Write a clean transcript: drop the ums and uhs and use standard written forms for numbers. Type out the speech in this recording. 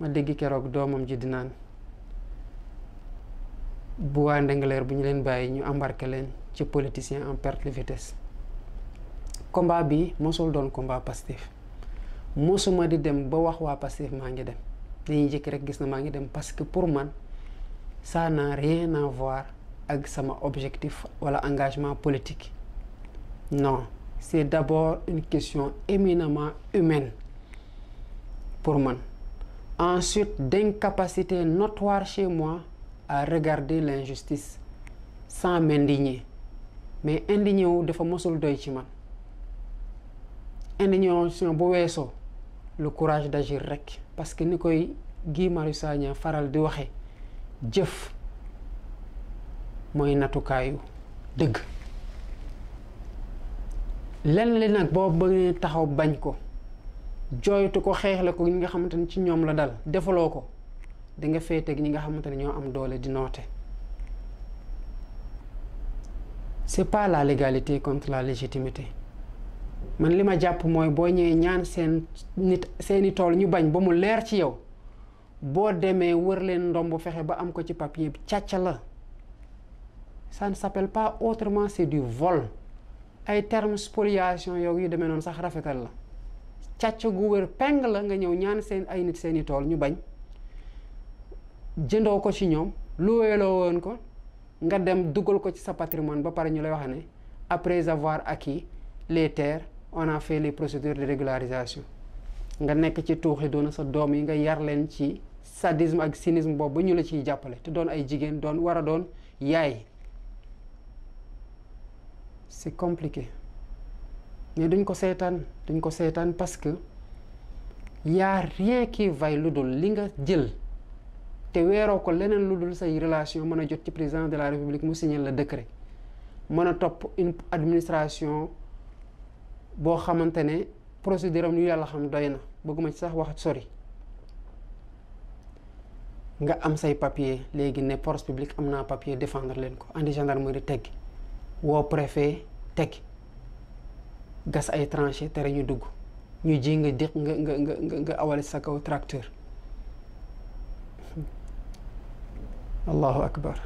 ma dégg keroog doomam ji di naan bu waa Ndingler bu ñu leen bàyyi ñu embarqué leen ci politicien en perte de vitesse. combat bi mosul doon combat Pastef mosuma di dem ba wax waa Pastef maa ngi dem dañuy jëkk rek gis na maa ngi dem parce que pour man ça n'a rien à voir avec sama objectif wala engagement politique. Non, c'est d'abord une question éminemment humaine pour moi. Ensuite, d'incapacité notoire chez moi à regarder l'injustice sans m'indigner. Mais indigné wu dafa mosul doy ci man. Indignation bu weesoo le courage d'agir rek parce que ni koy Guy Marius Sagna faral di waxe jëf mooy natukaayu dëgg. lenn li nag boo bëggee taxaw bañ ko jooytu ko xeexle ko ñi nga xamante ni ci ñoom la dal defaloo ko di nga féeteeg ñi nga xamante ne ñoo am doole di noote. C'est pas la légalité contre la légitimité man li ma jàpp mooy boo ñëwee ñaan seeni tool ñu bañ ba mu leer ci yow boo demee wër leen ndomb fexe ba am ko ci papier bi càcc la. Ça ne s'appelle pas autrement, c'est du vol. Ay termes spoliation yow yu demee noonu sax rafetal la càcc gu wër peng la nga ñëw ñaan seen ay nit seeni tool ñu bañ jëndoo ko ci ñoom luweeloo woon ko nga dem dugal ko ci sa patrimoine ba pare ñu lay wax ne après avoir acquis les terres on a fait les procédures de régularisation nga nekk ci tuuxi doona sa doom yi nga yar leen ci sadisme ak cynisme boobu ba ñu la ciy jàppale te doon ay jigéen doon war a doon yaay. C'est compliqué mais duñ ko seetaan parce que y a rien qui vaille lu dul li nga jël te weeroo ko leneen lu dul say relation mën a jot ci président de la république mu signé la décret mën a topp une administration boo xamante ne procédure am lu yàlla xam doy na bëgguma ci sax wax sori nga am say papier léegi ne force publique am naa papier défendre leen ko andi gendarmerie teggi woo préfet teg gas ay tranché tere ñu dugg ñu ji nga déq nga awale sa kaw tracteur allahu akbar